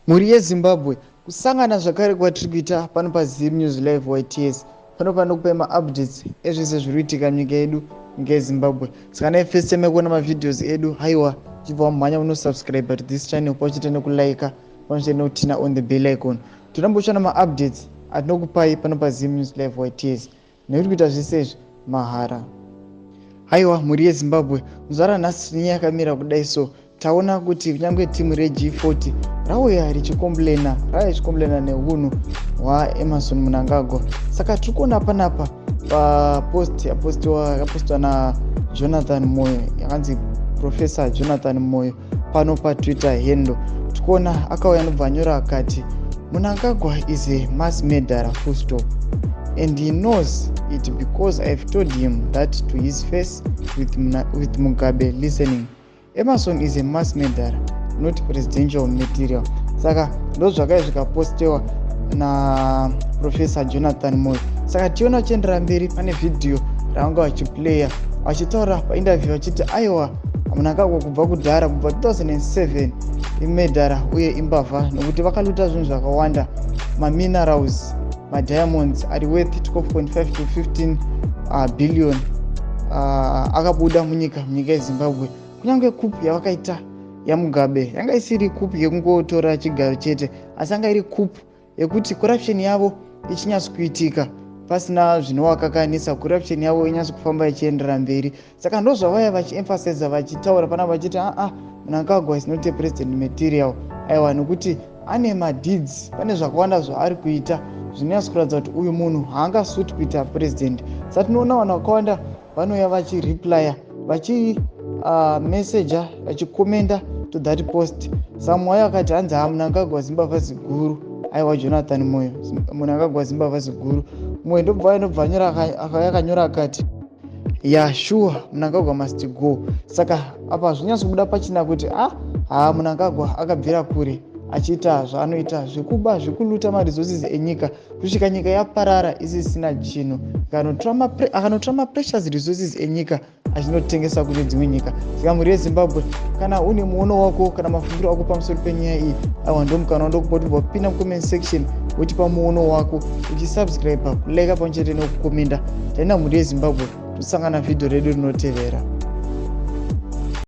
Mhuri yeZimbabwe, kusangana zvakare kwatiri kuita pano paZim News Live YTS. Pano panokupai maupdates ezvese zviri kuitika munyika yedu, nyika yeZimbabwe. Saka dai first time yekuona mavideos edu, haiwa, chibva wamhanya unosubscribe to this channel, pamwechete nekulike, pamwechete nekuturn on the bell icon. Tinombotsvana maupdates atinokupai pano paZim News Live YTS, nekuti kuita zvese izvi mahara. Haiwa, mhuri yeZimbabwe, muzuva ranhasi nyaya yakamira kudai. So taona kuti kunyange timu reG40 rauya richicomplaina, rauya richicomplaina neunhu hwaEmmerson Mnangagwa. Saka tiri kuona panapa papost yakapostwa naJonathan Moyo, yakanzi Professor Jonathan Moyo pano paTwitter handle. Tikuona akauya, anobva anyora akati, "Mnangagwa is a mass murderer, full stop, and he knows it because I've told him that to his face with Mugabe listening. Emmerson is a mass murderer, not presidential material." Saka ndo zvakai zvikapostewa naProfessor Jonathan Moyo. Saka tiona uchiendera mberi, pane vhidhiyo ravanga vachiplaya vachitaura painterview vachiti, aiwa, Mnangagwa kubva kudhara, kubva 2007, imurderer uye imbavha, nekuti vakaluta zvinhu zvakawanda, maminerals, madiamonds ari worth 12.5 to 15 billion akabuda munyika yeZimbabwe. Kunyange coup yavakaita yaMugabe yanga isiri coup yekungotora chigaro chete, asi yanga iri coup yekuti corruption yavo ichinyatso kuitika pasina zvinovakakanisa, corruption yavo inyatso kufamba ichienderera mberi. Saka ndo zvavaya vachiemphasiza, vachitaura pana vachiti, aa, Mnangagwa is not a president material, aiwa, nekuti ane madeeds, pane zvakawanda zvaari kuita zvinonyatso kuratidza kuti uyu munhu haangasuti kuita president. Saka tinoona vanhu vakawanda vanouya vachireplya, vachimessaja, vachicommenta to that post. Samwe wayo akati, hanzi, ha, Mnangagwa zimbavha ziguru. Aiwa, Jonathan Moyo, Mnangagwa zimbavha ziguru. Mumwe ndobva ndobva akanyora akati, "Ya, sure, Mnangagwa must go." Saka apa zvinyatsobuda pachina kuti a ah, ha, Mnangagwa akabvira kure achiita zvaanoita zvekuba, zvekuluta maresources enyika, kusvika nyika yaparara isisina chinhu. Akanotora maprecious resources enyika achinotengesa kune dzimwe nyika. Saka mhuri yeZimbabwe, kana une muono wako kana mafungiro ako pamusoro penyaya iyi, aiwa, ndomukana wandokupa kuti wapinda mucomment section, wotipa muono wako, uchisubscribe, kulike, pamwe chete nekucommenta. Taenda, mhuri yeZimbabwe, tosangana vhidhio redu rinotevera.